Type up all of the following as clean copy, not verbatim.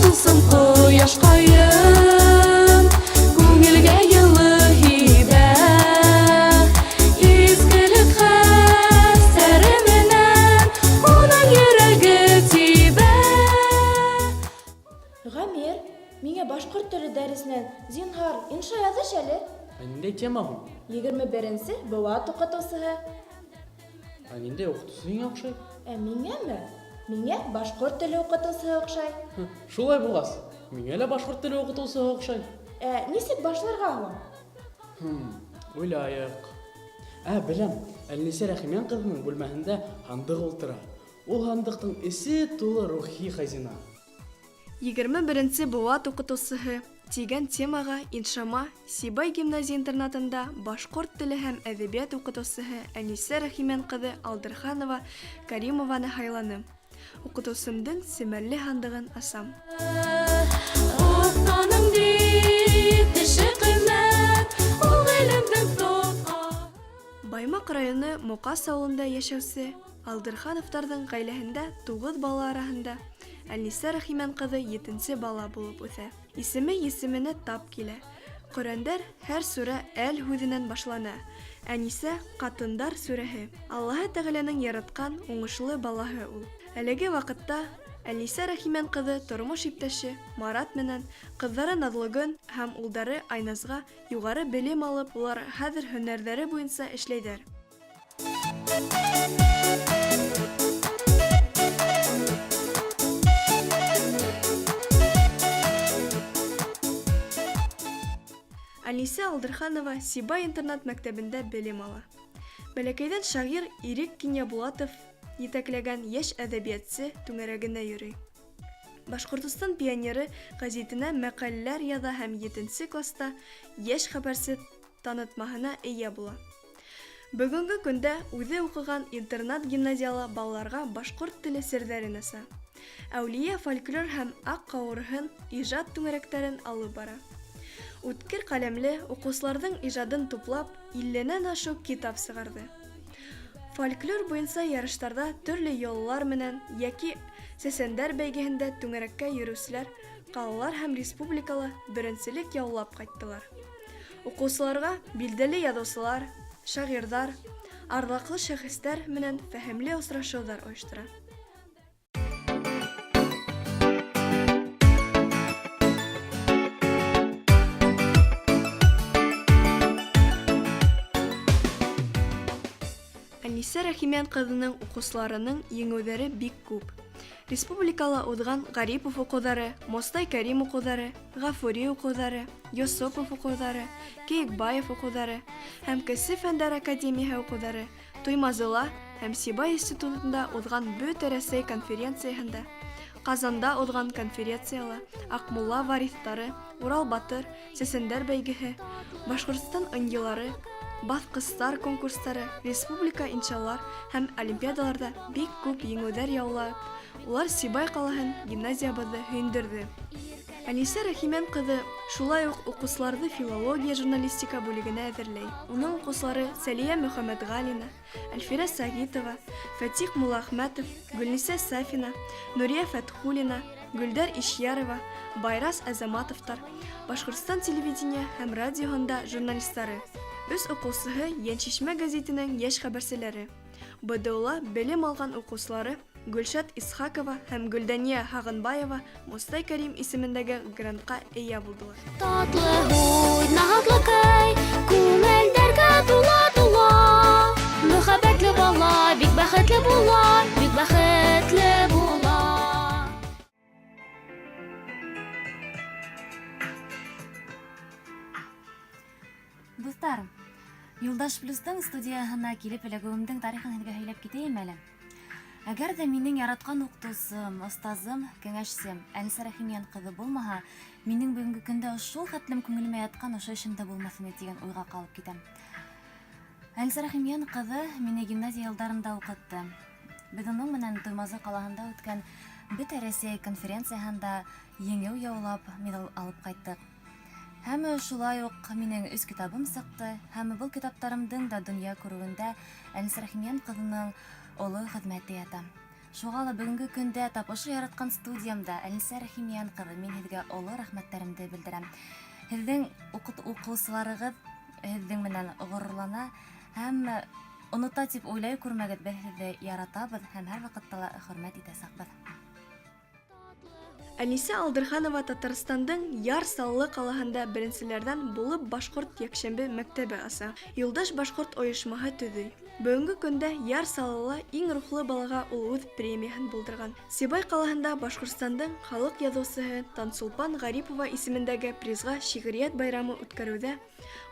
булсын ҡояшҡайым, Күңелгә йылы һибә. Изгелек хәстәре менән Уның йөрәге тибә. Гамир, миңә башҡорт теле дәресенән, зинһар, инша яҙыш әле. Ә ниндәй тема һуң? 21-нсе быуат уҡытыусыһы. Ә ниндәй уҡытыусы һиңә оҡшай? Ә миңәме? Миңә башҡорт теле уҡытыусыһы оҡшай. Шулай булғас, миңә лә башҡорт теле уҡытыусыһы оҡшай. Ә нисек башларға һуң? Уйлайыҡ. Ә, беләм, Әлнисә Рәхимйән ҡыҙының бүлмәһендә һандыҡ ултыра. Ул һандыҡтың эсе тулы рухи хазина. 21-нсе быуат уҡытыусыһы тигән темаға иншама Сибай гимназия-интернатында башҡорт теле һәм әҙәбиәт уҡытыусыһы Әнисә Рәхимән ҡыҙы Алдырханова Каримованы һайланым. Уҡытыусымдың семәлле һандығын асам. Оҫтаның бит эше ҡиммәт, ул ғилемдең тотҡаһы. Баймаҡ районы Моҡас ауылында йәшәүсе Алдырхановтарҙың ғаиләһендә 9 бала араһында Әнисә Рәхимән ҡыҙы 7-нсе бала булып үҫә. Исеме есеменә тап килә. Ҡөрьәндәр һәр сүрә әл һүҙенән башлана. Әнисә ҡатындар сүрәһе. Аллаһы Тәғәләнең яратҡан уңышлы балаһы ул. Әлеге ваҡытта Әнисә Рәхимән ҡыҙы тормош иптәше Марат менән ҡыҙҙары Наҙлыгөн һәм улдары Айназға юғары белем алып, улар хәҙер һөнәрҙәре буйынса эшләйҙәр. Әнисә Алдырханова Сибай интернат мәктәбендә белем ала. Бәләкәйҙән шағир Ирек Кинйәбулатов етәкләгән йәш әҙәбиәтсе түңәрәгенә йөрөй. Башҡортостан пионеры гәзитенә мәҡәләләр яҙа һәм 7-нсе класта йәш хәбәрсе танытмаһына эйә була. Бөгөнгө көндә үҙе уҡыған интернат-гимназияла балаларға башҡорт теле серҙәрен аса. Әүлиә фольклор һәм аҡ ҡауырһын ижад түңәрәктәрен алып бара. Үткер ҡәләмле уҡыусыларҙың ижадын туплап, 50-нән ашыу китап сығарҙы. Фольклор буйынса ярыштарҙа төрлө йолалар менән йәки сәсәндәр бәйгеһендә түңәрәккә йөрөүселәр ҡалалар һәм республикала беренселек яулап ҡайттылар. Уҡыусыларға билдәле яҙыусылар, шағирҙар, арҙаҡлы шәхестәр менән фәһемле осрашыуҙар ойоштора. Әнисә Рәхимйән ҡыҙының уҡыусыларының еңеүҙәре бик күп. Республикала уҙған Ғарипов уҡыуҙары, Мостай Кәрим уҡыуҙары, Ғафури уҡыуҙары, Йосопов уҡыуҙары, Кейекбаев уҡыуҙары һәм Кесе фәндәр академияһы уҡыуҙары, Туймазыла һәм Сибай институтында уҙған Бөтә Рәсәй конференцияһында, Ҡазанда уҙған конференцияла Аҡмулла вариҫтары, Урал Батыр, Сәсәндәр бәйгеһе, Башҡортостан ынйылары, баҫҡыстар конкурстары, республика иншалар һәм олимпиадаларҙа бик күп еңеүҙәр яулап, улар Сибай ҡалаһын, гимназиябыҙҙы һөйөндөрҙө. Әнисә Рәхимән ҡыҙы шулай уҡ уҡыусыларҙы филология журналистика бүлегенә әҙерләй. Уның уҡыусылары Сәлиә Мөхәммәтғәлина, Әлфирә Сәғитова, Фәтих Муллаәхмәтов, Гөлнисә Сафина, Нурия Фәтхуллина, Гөлдәр Ишйәрова, Байрас Әзәматовтар, Башҡортостан телевидение һәм радиоһында журналистары. Өс уҡыусыһы Йәншишмә гәзитенең йәш хәбәрселәре. БДУ-ла белем алған уҡыусылары Гөлшат Исхакова һәм Гөлдәниә Һағынбаева Мостай Кәрим исемендәге грантҡа эйә булдылар. Татлы һүҙ, наҙлы көй, күңелдәргә тула-тула. Мөхәббәтле бала бик бәхетле була, бик бәхетле була. Дуҫтар, Юлдаш Плюстың студияһына килеп эләгеүемдең тарихын һеҙгә һөйләп китәйем әле. Әгәр ҙә минең яратҡан уҡытыусым, остазым, кәңәшсем Әнисә Рәхимйән ҡыҙы булмаһа, минең бөгөнгө көндә шул хәтлем күңелемә ятҡан ошо эшем дә булмаҫ ине тигән уйға ҡалып китәм. Әнисә Рәхимйән ҡыҙы мине гимназия йылдарында уҡытты. Беҙ уның менән Туймазы ҡалаһында үткән Бөтә Рәсәй конференцияһында еңеү яулап медаль алып ҡайттыҡ. Һәм шулай уҡ минең 3 китабым сыҡты, һәм был китаптарымдың да донъя күреүендә Әнисә Рәхимйән ҡыҙының оло хеҙмәте ята. Шуға ла бөгөнгө көндә тап ошо яратҡан студиямда Әлнисә Рәхимйән ҡыҙы, мин һеҙгә оло рәхмәттәремде белдерәм. Һеҙҙең уҡыусыларығыҙ һеҙҙең менән ғорурлана һәм онота тип уйлай күрмәгеҙ, беҙ һеҙҙе яратабыҙ һәм һәр ваҡытта ла хөрмәт итәсәкбеҙ. Әнисә Алдырханова Татарстандың Яр Саллы ҡалаһында беренселәрҙән булып башҡорт йәкшәмбе мәктәбе аса, Юлдаш башҡорт ойошмаһы төҙөй. Бөгөнгө көндә Яр Саллыла иң рухлы балаға ул үҙ премияһын булдырған. Сибай ҡалаһында Башҡортостандың халыҡ яҙыусыһы Тансулпан Ғарипова исемендәге призға шиғриәт байрамы үткәреүҙә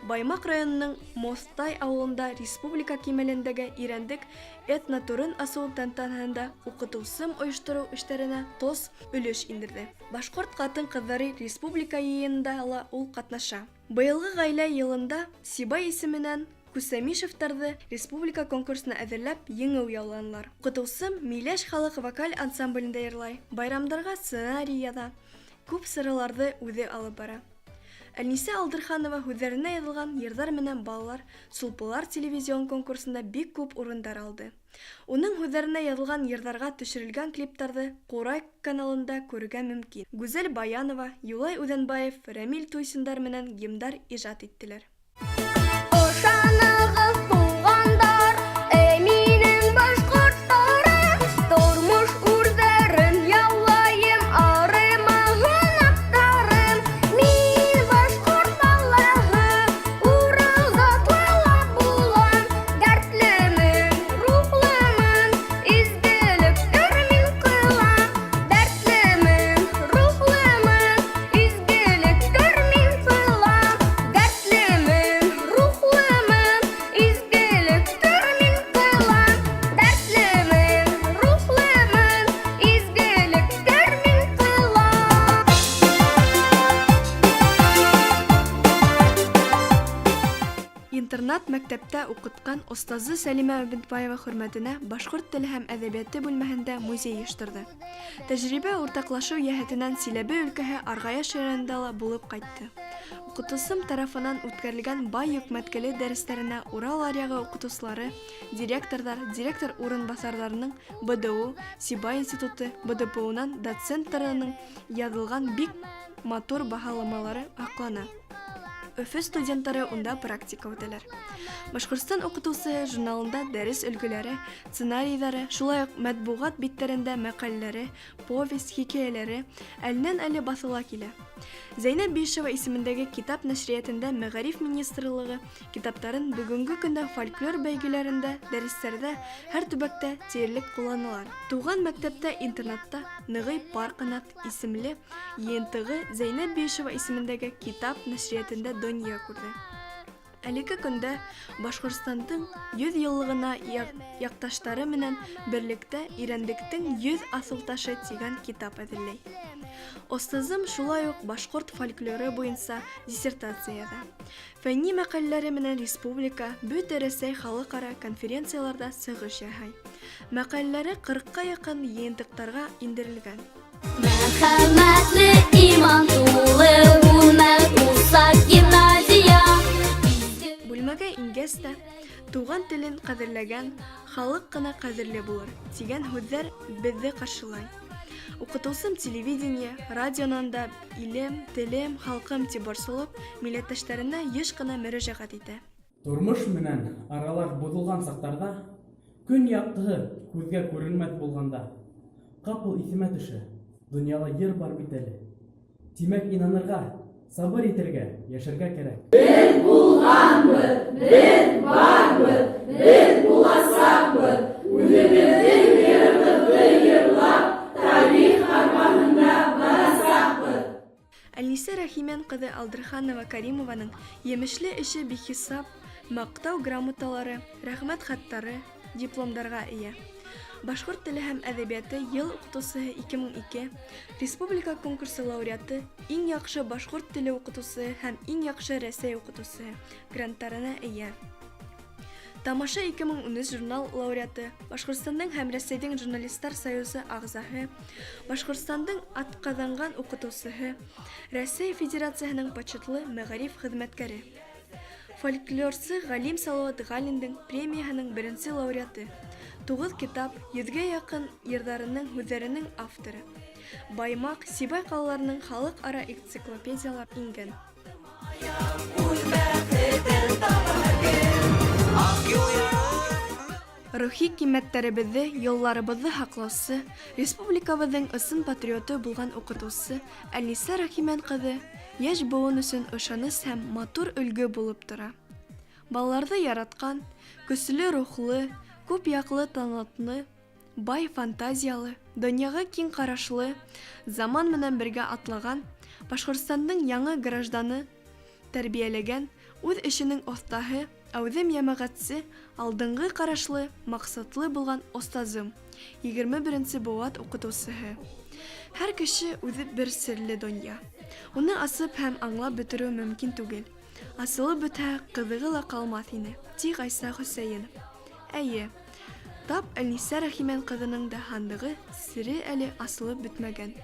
Баймаҡ районының Мостай ауылында республика кимәлендәге Ирәндек этнотурын асыу тантанаһында уҡытыусым ойоштороу эштәренә тос өлөш индерҙе. Башҡорт ҡатын-ҡыҙҙары республика йыйынында ла ул ҡатнаша. Быйылғы ғаилә йылында Сибай исеменән Күсәмишевтарҙы республика конкурсына әҙерләп еңеү яуланылар. Уҡытыусым Миләш халыҡ вокаль ансамблендә йырлай, байрамдарға сценарий яҙа, күп сараларҙы үҙе алып бара. Әлнисә Алдырханова һүҙҙәренә яҙылған йырҙар менән балалар Сулпылар телевизион конкурсында бик күп урындар алды. Уның һүҙҙәренә яҙылған йырҙарға төшөрөлгән клиптарҙы Ҡурай каналында күрергә мөмкин. Гүзәл Баянова, Юлай Үҙәнбаев, Рәмил Туйсиндар менән гимндар ижад иттеләр. Ышанығыҙ, туғандар, эй, минең башҡорттарым, тормош үрҙәрен яулайым, арымаһын аттарым. Мин башҡорт балаһы, Урал затлы ла булам, дәртлемен, рухлымын, изгелектәр мин ҡылам. Дәртлемен, рухлымын, изгелектәр мин ҡылам. Дәртлемен, рухлымын, изгелектәр мин ҡылам. Дәртлемен, рухлымын, изгелектәр мин ҡылам. Интернат мәктәптә уҡытҡан остазы Сәлимә Әбентбаева хөрмәтенә башҡорт теле һәм әҙәбиәте бүлмәһендә музей ойошторҙо. Тәжрибә уртаҡлашыу йәһәтенән Силәбе өлкәһе Арғаяш районында ла булып ҡайтты. Уҡытыусым тарафынан үткәрелгән бай йөкмәткеле дәрестәренә Урал аръяғы уҡытыусылары, директорҙар, директор урынбаҫарҙарының БДУ, Сибай институты, БДПУ-нан доценттарының яҙылған бик матур баһаламалары һаҡлана. Өфө студенттары унда практика үтәләр. Башҡортостан уҡытыусыһы журналында дәрес өлгөләре, сценарийҙары, шулай уҡ матбуғат биттәрендә мәҡәләләре, повесть, хикәйәләре әленән-әле баҫыла килә. Зәйнәб Бишева исемендәге китап нәшриәтендә Мәғариф министрлығы китаптарын бөгөнгө көндә фольклор бәйгеләрендә, дәрестәрҙә һәр төбәктә тиерлек ҡулланалар. Тыуған мәктәптә интернатта Нығый пар ҡанат исемле йыйынтығы Зәйнәб Бишева исемендәге китап нәшриәтендә донъя күрҙе. Әлеге көндә Башҡортостандың 100 йыллығына яҡташтары менән берлектә Ирәндектең 100 аҫылташы тигән китап әҙерләй. Остазым шулай уҡ башҡорт фольклоры буйынса диссертация яҙа. Фәнни мәҡәләләре менән республика, бөтә Рәсәй халыҡ-ара конференцияларҙа сығыш яһай. Мәҡәләләре 40-ҡа яҡын йыйынтыҡтарға индерелгән. Мәрхәмәтле иман тулы бүлмә усак гимназия. Бүлмәгә ингәс тә, туған телен ҡәҙерләгән халыҡ ҡына ҡәҙерле булыр, тигән һүҙҙәр беҙҙе ҡаршылай. Уҡытыусым телевидение, радионан да илем, телем, халҡым тип борсолоп, милләттәштәренә йыш ҡына мөрәжәғәт итә. Тормош менән аралар боҙолған саҡтарҙа, көн яҡтыһы күҙгә күренмәҫ булғанда, ҡапыл иҫемә төшә, донъяла йыр бар бит әле. Тимәк, инанырға, сабыр итергә, йәшәргә кәрәк. Беҙ булғанбыҙ, беҙ барбыҙ, беҙ буласаҡбыҙ, үҙебеҙҙең йырыбыҙҙы йырлап, тарих арбаһында барасаҡбыҙ. Әлнисә Рәхимән ҡыҙы Алдырханова Каримованың емешле эше бихисап маҡтау грамоталары, рәхмәт хаттары, дипломдарға эйә. Башҡорт теле һәм әҙәбиәте йыл уҡытыусыһы 2002, республика конкурсы лауреаты, иң яҡшы башҡорт теле уҡытыусыһы һәм иң яҡшы Рәсәй уҡытыусыһы гранттарына эйә. Тамаша 2013 журнал лауреаты, Башҡортостандың һәм Рәсәйҙең журналистар союзы ағзаһы, Башҡортостандың атҡаҙанған уҡытыусыһы, Рәсәй Федерацияһының почетлы мәғариф хеҙмәткәре. Фольклорсы ғалим Салауат Ғалиндың премияһының беренсе лауреаты. Тугыз китап, йөҙгә яҡын йырҙарының һүҙҙәренең авторы. Баймаҡ, Сибай ҡалаларының халыҡ-ара энциклопедиялар ингән. Рухи ҡиммәттәребеҙҙе, йолаларыбыҙҙы һаҡлаусы, республикабыҙҙың ысын патриоты булған уҡытыусы Әлисә Рәхимән ҡыҙы йәш быуын өсөн ышаныс һәм матур өлгө булып тора. Балаларҙы яратҡан, көслө рухлы, күп яҡлы талантлы, бай фантазиялы, донъяға киң ҡарашлы, заман менән бергә атлаған, Башҡортостандың яңы гражданы тәрбиәләгән, үҙ эшенең оҫтаһы, әүҙем йәмәғәтсе, алдынғы ҡарашлы, маҡсатлы булған остазым, 21-нсе быуат уҡытыусыһы. Һәр кеше үҙе бер серле донъя. Уны асып һәм аңлап бөтөрөү мөмкин түгел. Асылып бөтһә, ҡыҙығы ла ҡалмаҫ ине, ти Ғайса Хөсәйенов. Әйе, тап Әлнисә Рәхимән ҡыҙының да һандығы сере әле асылып бөтмәгән.